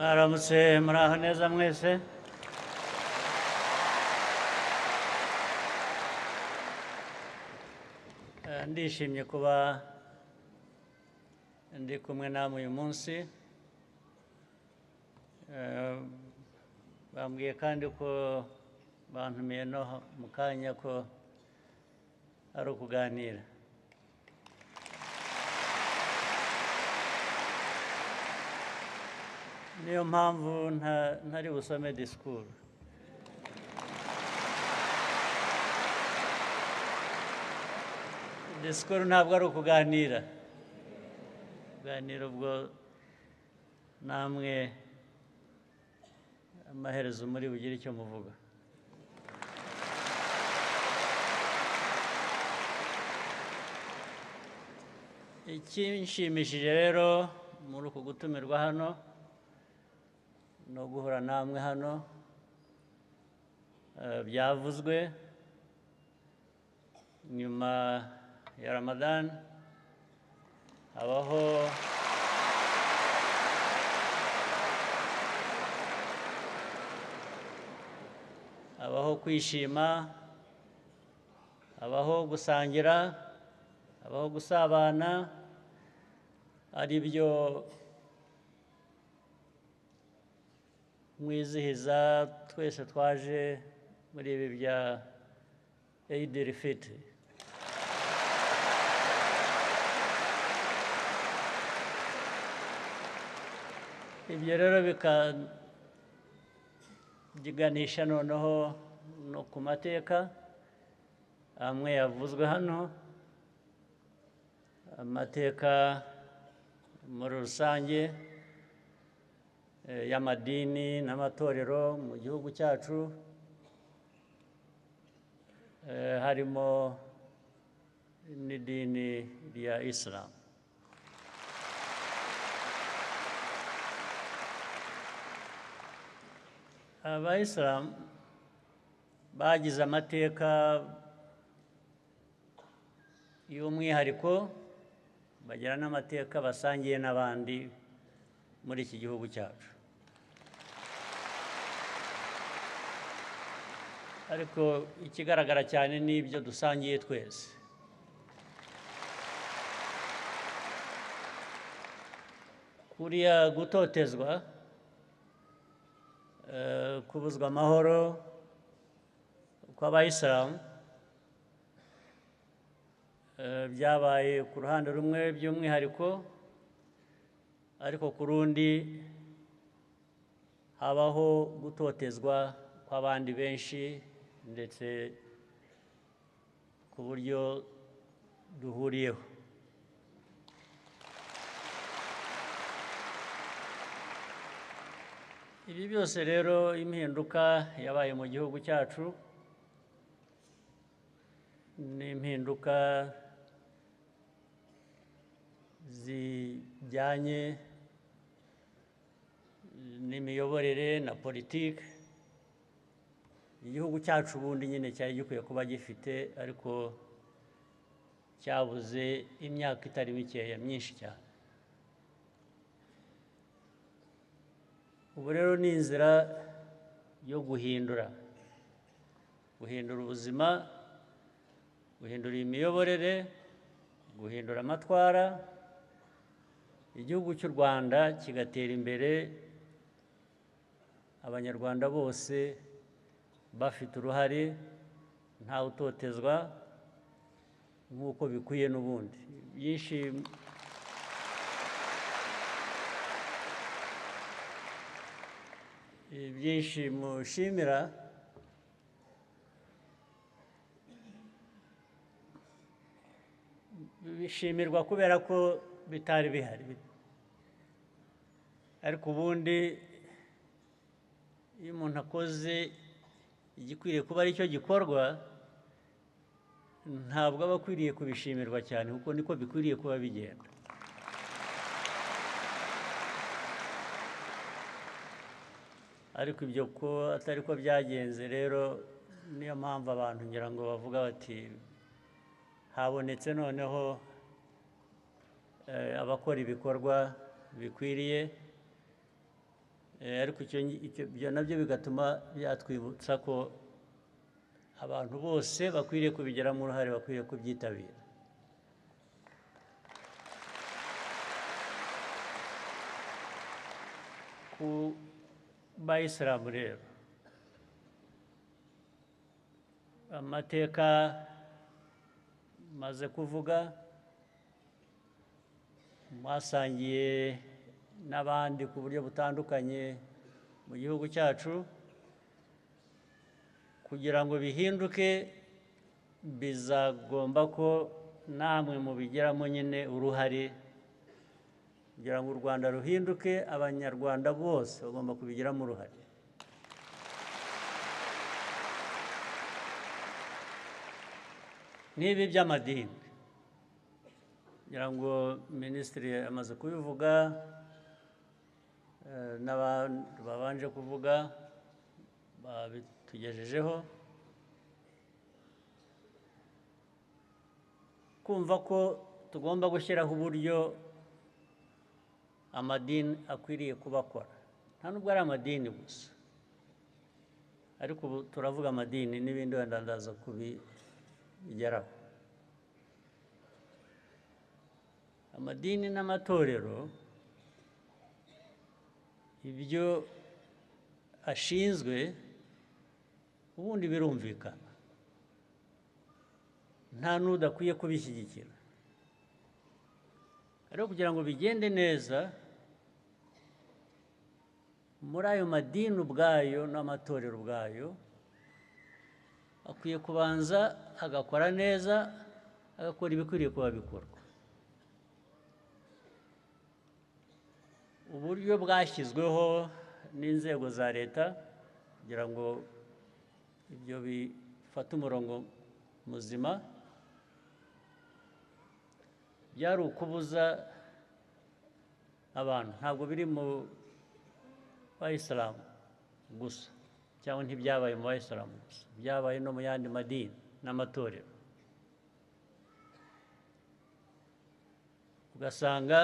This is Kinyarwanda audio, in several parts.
Mwaramutse, muraho neza mwese. Ndishimye kuba ndi kumwe namwe uyu munsi. Bambwiye kandi ko bantumiye no mu kanya ko ari ukuganira. Niyo mpamvu ntari busome disikuru. Disikuru ntabwo ari ukuganira. Kuganira ubwo namwe amaherezo muri bugire icyo muvuga. Ikinshimishije rero muri uku gutumirwa hano no guhura namwe hano, byavuzwe nyuma ya Ramadan habaho kwishima, habaho gusangira, habaho gusabana, ari byo mwizihiza twese twaje muri ibi bya Eid al-Fitr. Ibyo rero bikaganisha noneho no ku mateka amwe yavuzwe hano, amateka muri rusange y'amadini n'amatorero mu gihugu cyacu, harimo n'idini rya Islam. Abayisilamu bagize amateka y'umwihariko, bagira n'amateka basangiye n'abandi muri iki gihugu cyacu. Ariko ikigaragara cyane ni ibyo dusangiye twese. Kuriya gutotezwa, kubuzwa amahoro kw'abayisilamu byabaye ku ruhande rumwe by'umwihariko, ariko ku rundi habaho gutotezwa kw'abandi benshi, ndetse ku buryo duhuriyeho. Ibi byose rero impinduka yabaye mu gihugu cyacu ni impinduka zijyanye n'imiyoborere na politiki igihugu cyacu ubundi nyine cyari gikwiye kuba gifite, ariko cyabuze imyaka itari mikeya myinshi cyane. Ubu rero ni inzira yo guhindura ubuzima, guhindura imiyoborere, guhindura amatwara, igihugu cy'u Rwanda kigatera imbere, Abanyarwanda bose bafite uruhare, ntawe utotezwa nk'uko bikwiye n'ubundi. Byinshi byinshi mushimira bishimirwa kubera ko bitari bihari, ariko ubundi iyo umuntu akoze igikwiriye kuba aricyo gikorwa, ntabwo aba akwiriye kubishimirwa cyane, kuko niko bikwiriye kuba bigenda. Ariko ibyo ko atari ko byagenze rero, niyo mpamvu abantu ngira ngo bavuga bati habonetse noneho abakora ibikorwa bikwiriye. Ariko ibyo nabyo bigatuma byatwibutsa ko abantu bose bakwiriye kubigiramo uruhare, bakwiriye kubyitabira. Ku bayisilamu rero, amateka maze kuvuga mwasangiye n'abandi ku buryo butandukanye mu gihugu cyacu, kugira ngo bihinduke bizagomba ko namwe mubigiramo nyine uruhare, kugira ngo u Rwanda ruhinduke, Abanyarwanda bose bagomba kubigiramo uruhare. N'ibi by'amadini, kugira ngo minisitiri amaze kubivuga, n'abandi babanje kuvuga babitugejejeho, kumva ko tugomba gushyiraho uburyo amadini akwiriye kubakora. Nta nubwo ari amadini gusa, ariko ubu turavuga amadini n'ibindi wenda ndaza kubigeraho. Amadini n'amatorero ibyo ashinzwe ubundi birumvikana, nta n'udakwiye kubishyigikira, ariko kugira ngo bigende neza muri ayo madini ubwayo n'amatorero ubwayo akwiye kubanza agakora neza, agakora ibikwiriye kuba bikorwa. Uburyo bwashyizweho n'inzego za leta kugira ngo ibyo bifate umurongo muzima byari ukubuza abantu, ntabwo biri mu bayisilamu gusa cyangwa ntibyabaye mu bayisilamu gusa, byabaye no mu yandi madini n'amatorero. Ugasanga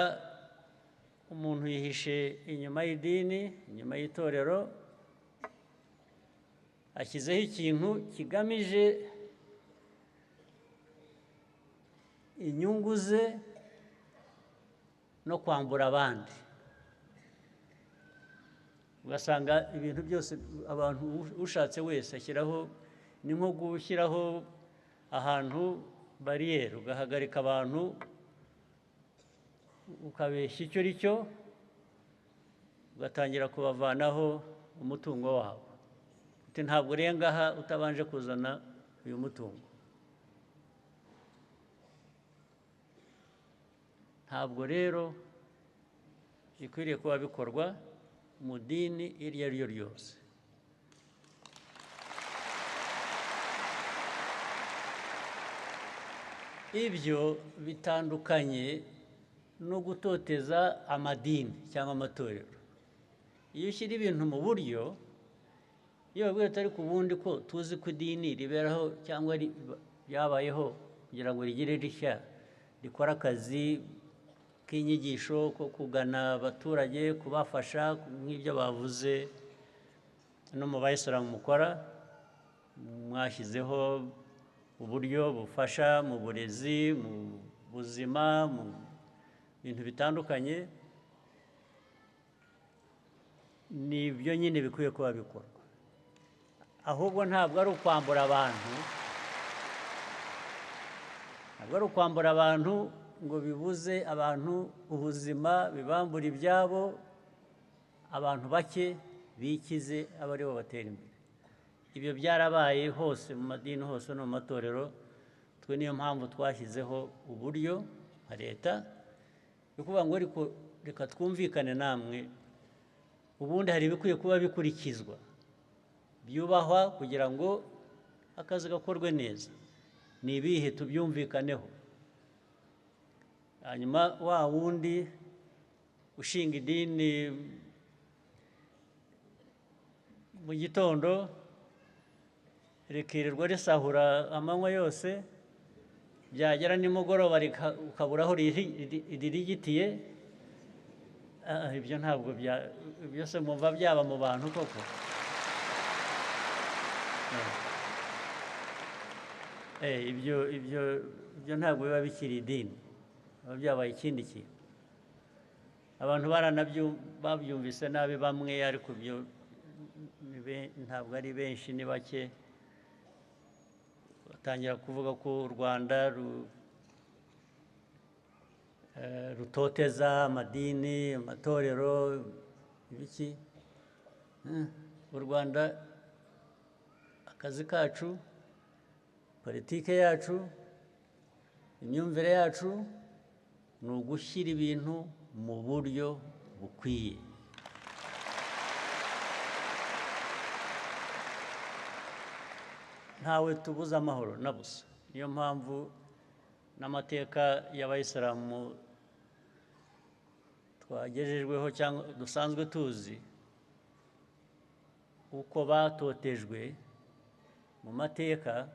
umuntu yihishe inyuma y'idini, inyuma y'itorero, ashyizeho ikintu kigamije inyungu ze no kwambura abandi. Ugasanga ibintu byose abantu ushatse wese ashyiraho, ni nko gushyiraho ahantu bariyeri, ugahagarika abantu ukabeshya icyo ari cyo, ugatangira kubavanaho umutungo wabo. Uti ntabwo urenga aha utabanje kuzana uyu mutungo. Ntabwo rero bikwiriye kuba bikorwa mu dini iryo ari ryo ryose. Ibyo bitandukanye no gutoteza amadini cyangwa amatorero. Iyo ushyira ibintu mu buryo, iyo babwiye atari ku bundi ko tuzi ko idini riberaho cyangwa ryabayeho kugira ngo rigire rishya, rikora akazi k'inyigisho ko kugana abaturage, kubafasha nk'ibyo bavuze no mu bayisilamu mukora, mwashyizeho uburyo bufasha mu burezi, mu buzima, mu bintu bitandukanye. Ni ibyo nyine bikwiye kuba bikorwa. Ahubwo ntabwo ari ukwambura abantu, ntabwo ari ukwambura abantu ngo bibuze abantu ubuzima, bibambura ibyabo, abantu bake bikize aba aribo batera imbere. Ibyo byarabaye hose mu madini hose no mu matorero. Twe niyo mpamvu twashyizeho uburyo nka leta yo kuvuga ngo ariko reka twumvikane namwe, ubundi hari ibikwiye kuba bikurikizwa byubahwa kugira ngo akazi gakorwe neza. Ni ibihe tubyumvikaneho. Hanyuma wa wundi ushinga idini mu gitondo rikirirwa risahura amanywa yose, byagera nimugoroba ukabura aho ririgitiye, Ibyo ntabwo byose mumva byaba mu bantu koko. Ibyo ntabwo biba bikiri idini, biba byabaye ikindi kintu. Abantu babyumvise nabi bamwe, ariko ibyo ntabwo ari benshi, ni bake. Batangira kuvuga ko u Rwanda rutoteza amadini, amatorero, ibiki. U Rwanda, akazi kacu, politike yacu, imyumvire yacu ni ugushyira ibintu mu buryo bukwiye. Ntawe tubuza amahoro na busa. Niyo mpamvu n'amateka y'abayisilamu twagejejweho cyangwa dusanzwe tuzi uko batotejwe mu mateka,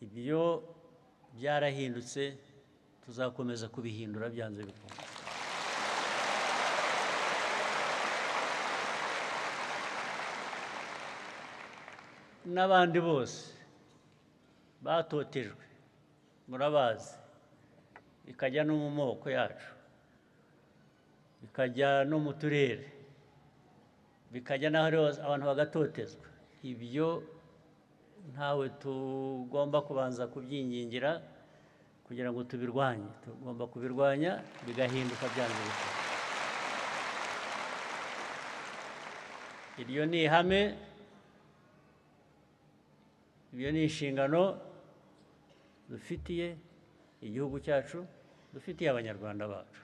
ibyo byarahindutse, tuzakomeza kubihindura byanze bikunze. N'abandi bose batotejwe murabazi, bikajya no mu moko yacu, bikajya no mu turere, bikajya n'aho hose abantu bagatotezwa. Ibyo ntawe tugomba kubanza kubyingingira kugira ngo tubirwanye, tugomba kubirwanya bigahinduka byanze bikunze. Iryo ni ihame, ibyo ni inshingano dufitiye igihugu cyacu, dufitiye abanyarwanda bacu,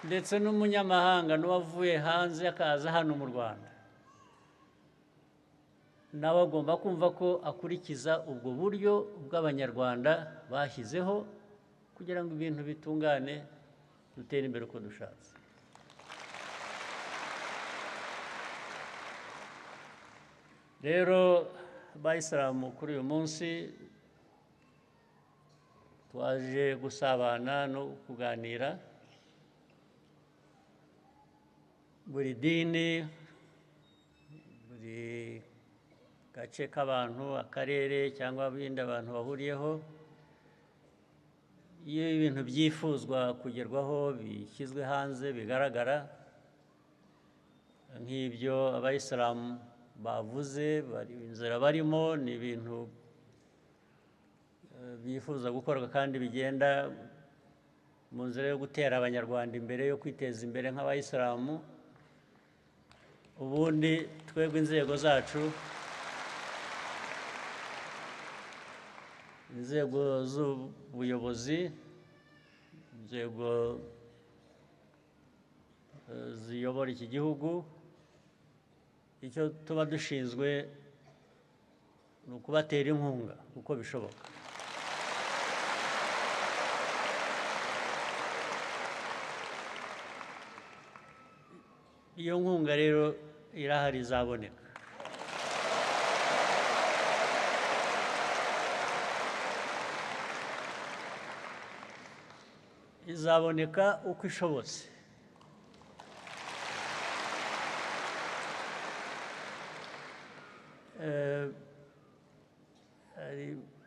ndetse n'umunyamahanga n'uwavuye hanze akaza hano mu Rwanda, nawe agomba kumva ko akurikiza ubwo buryo bw'abanyarwanda bashyizeho kugira ngo ibintu bitungane, dutere imbere uko dushatse. Rero abayisilamu kuri uyu munsi twaje gusabana no kuganira. Buri dini, buri gace k'abantu, akarere cyangwa ibindi abantu bahuriyeho, iyo ibintu byifuzwa kugerwaho bishyizwe hanze bigaragara, nk'ibyo abayisilamu bavuze, inzira barimo ni ibintu bifuza gukorwa kandi bigenda mu nzira yo gutera abanyarwanda imbere, yo kwiteza imbere nk'abayisilamu. Ubundi twebwe inzego zacu, inzego z'ubuyobozi, inzego ziyobora iki gihugu, icyo tuba dushinzwe ni ukubatera inkunga uko bishoboka. Iyo nkunga rero irahari, izaboneka. Izaboneka uko ishobotse.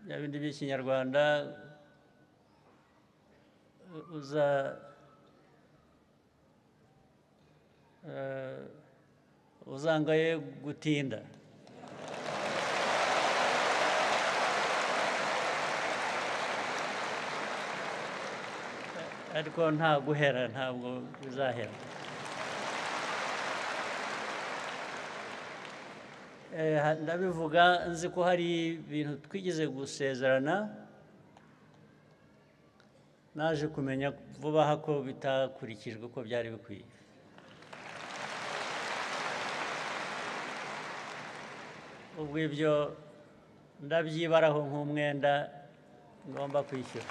Bya bindi by'ikinyarwanda, uzangaye gutinda. Ariko nta guhera, ntabwo bizahera. Ndabivuga nzi ko hari ibintu twigeze gusezerana, naje kumenya vuba aha ko bitakurikijwe uko byari bikwiye. Ubwo ibyo ndabyibaraho nk'umwenda ngomba kwishyura.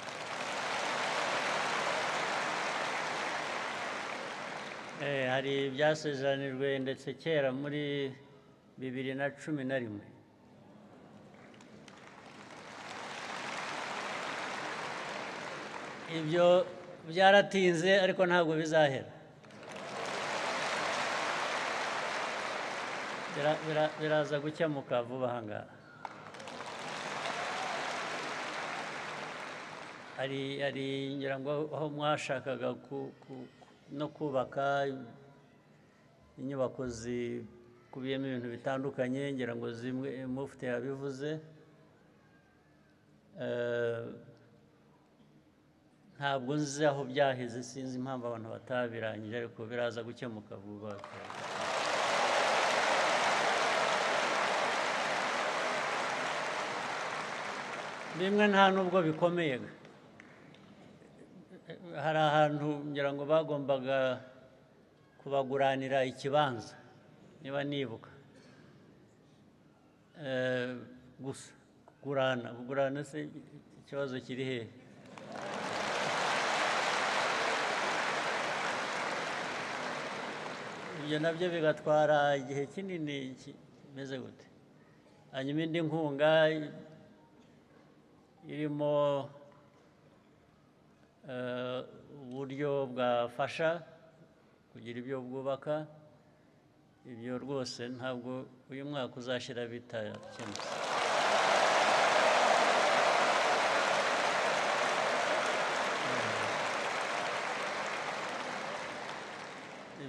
Hari ibyasezeranijwe ndetse kera muri 2011. Ibyo byaratinze ariko ntabwo bizahera. Biraza gukemuka vuba aha ngaha. Hari ngira ngo aho mwashakaga no kubaka inyubako zikubiyemo ibintu bitandukanye, ngira ngo zimwe mufite yabivuze. Ntabwo nzi aho byaheze, sinzi impamvu abantu batabirangije, ariko biraza gukemuka vuba. Bimwe nta nubwo bikomeye. Hari ahantu ngira ngo bagombaga kubaguranira ikibanza, niba nibuka. Gusa kugurana se ikibazo kiri hehe? Ibyo nabyo bigatwara igihe kinini kimeze gute. Hanyuma indi nkunga irimo uburyo bwafasha kugira ibyo bwubaka, ibyo rwose ntabwo uyu mwaka uzashira bitakemutse.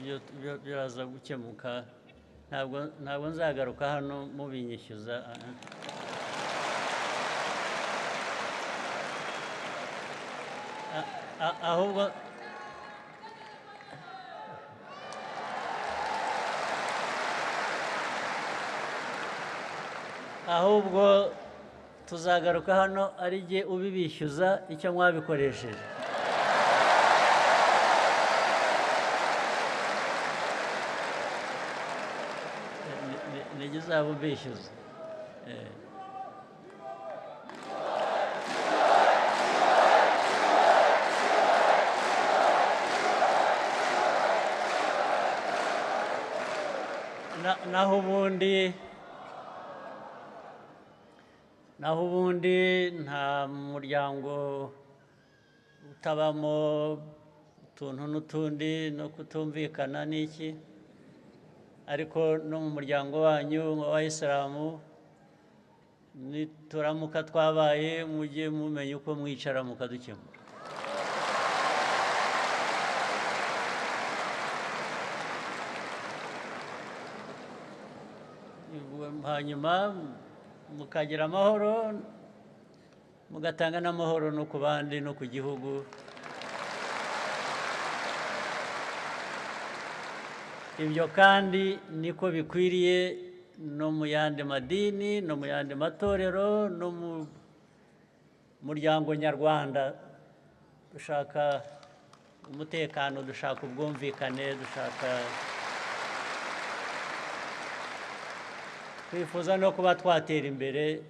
Ibyo biraza gukemuka, ntabwo nzagaruka hano mubinyishyuza. Ahubwo tuzagaruka hano ari jye ubibishyuza icyo mwabikoresheje. Nijye uzaba ubishyuza. Naho ubundi nta muryango utabamo utuntu n'utundi no kutumvikana n'iki, ariko no mu muryango wanyu w'abayisilamu nituramuka twabaye mujye mumenya uko mwicara mukadukemura. Hanyuma mukagira amahoro, mugatanga n'amahoro no ku bandi no ku gihugu. Ibyo kandi niko bikwiriye no mu yandi madini, no mu yandi matorero, no mu muryango nyarwanda. Dushaka umutekano, dushaka ubwumvikane, dushaka twifuza no kuba twatera imbere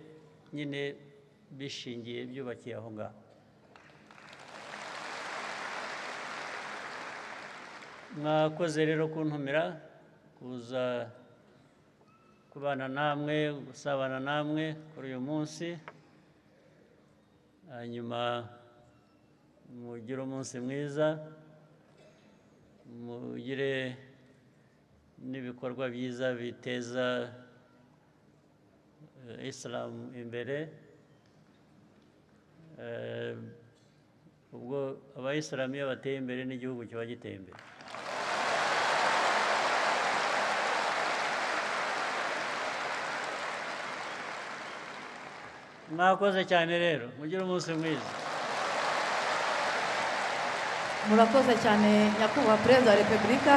nyine bishingiye byubakiye aho ngaho. Mwakoze rero kuntumira kuza kubana namwe, gusabana namwe kuri uyu munsi. Hanyuma mugire umunsi mwiza, mugire n'ibikorwa byiza biteza Islam imbere. Ubwo abayisilamu iyo bateye imbere n'igihugu kiba giteye imbere. Mwakoze cyane rero, mugire umunsi mwiza. Murakoze cyane nyakubahwa Perezida wa Repubulika.